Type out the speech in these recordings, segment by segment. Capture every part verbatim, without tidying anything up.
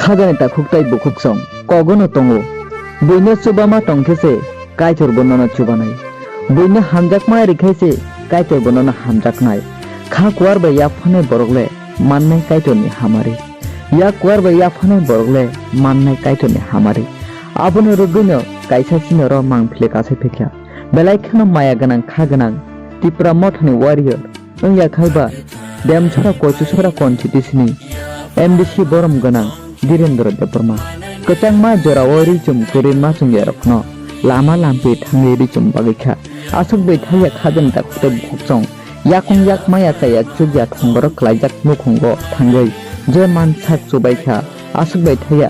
Khagani takhuk tei bukhuksong kogono tongo. Buino chubama tongkhe se Kaitorbo nono chubanai. Buino hamjakma rikhe se Kaitorbo nono hamjaknai. Kha kuar bai yaphanai borok le mannai Kaitorni hamari. Yak kuar bai yaphanai borok le mannai Kaitorni hamari. Abono rwgwino kaisa sinoro mang philek achai phikha. Belai kheno maya gwnang kha gwnang Tipra Mothani warrior wngya khai ba Demchara Kochusora constituency ni M D C borom gwnang Dhirendra Debbarma. Kwchangma jorao ri chum kwrwi ma chungyarokno lama lampi thangwi ri chum bagwi kha. Aswk bai thaiya khagani takhuk tei bukhuksong. Yakung yak maya chaya chukya thongborok klaijak nukhungo thangwi je mansak chubaikha, aswk bai thaiya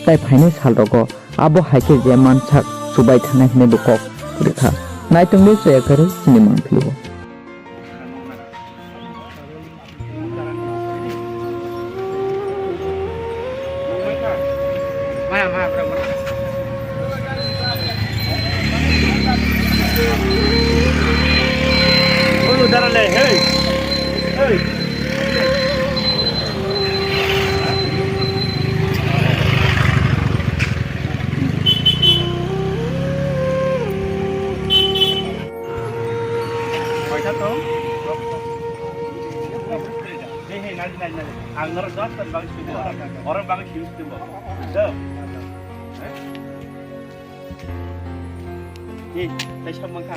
tai phainai salrogo abo hai khe je mansak chubai thangnai hwnwi bo kok rwkha. Naitungdi chaya kwrwi chini mangpili bo. Kaisa tong. He, he, nari, nari, nari. Ang norok dos ton bagwi swibo. Orok bagwi swi swibo. Do. He, tai sab mangkha.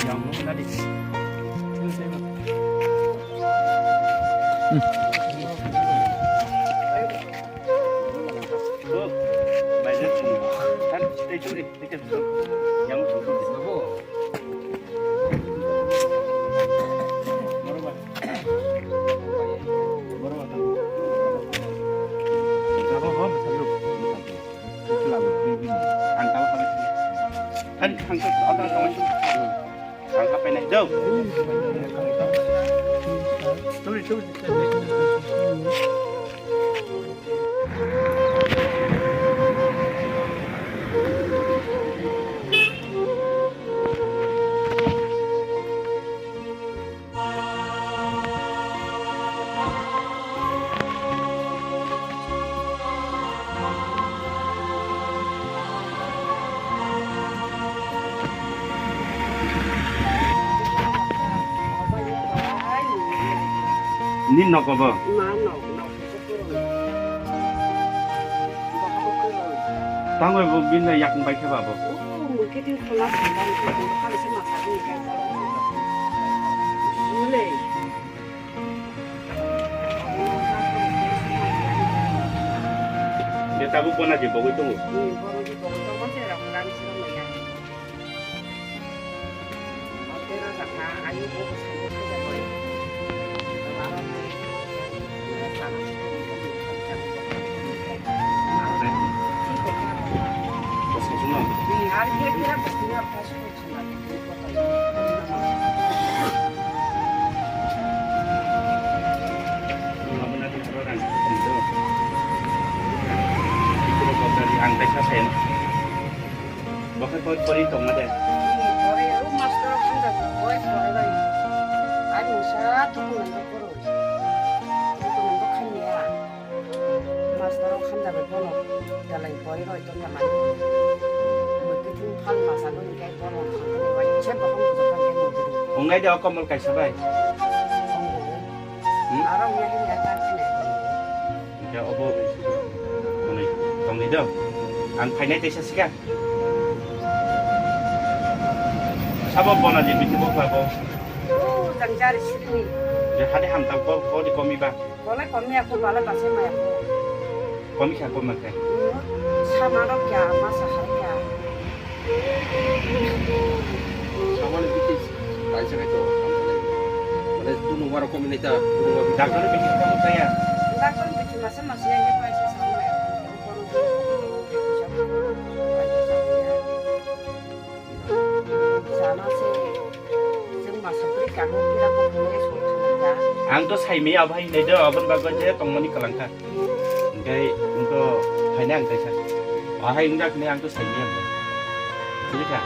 Yang no nari. Do. Bai, bai. Tan, tai churi. Ni nogo bo? Ma nogo. Tangwi bo bini yakung bai khe ba bo? Oh, mui khe tin khula sandal khe bo khali se masa ni kai. Mule. Ni tabuk bona je bogwi tongo. Ni boro je bogwi tongo se ram ram se ram ya. Ang kaisa sen. Bo khe pori tongma de? Hmm, pori, o master hamjak, o pori bai. Ani sa tuku nang poro. Tuku nang khamya. Master hamjak bai bono. Dalai pori roi tongya mani. Bo kiting phal masa goni kai bono. Bai chep baham ko kan mo. Ongai de o komol kaisa bai. Ongo. Hmm? Aro ya hin ya kan sine. Hingke obo tongwi, tongwi do. Ang phainai teisa sikha. Sabo bona je biti bokla bo. O, jang jari sini. Je hade hamtang ko, ko di komi ba. Kolai komi ako bala base mai ako. Komi kha komi kha. Sama rok ya, masa hai ya. Samani biti kaisa kaitor, mane tunung waro komi nai ta, tunung waro. Doctor ni biti kamu saya. Doctor ni biti masa masa yang dia kaisa sama ya. Sana se, jeng masa beri kamu kira kok punya sulit ya. Ang to saimi abhai nai do, abon bagoi je tongmani kalangka. Hingke wngkha phainai ang kaisa. Ahai wngjaknai ang to saimaya hwnwi. Buji kha?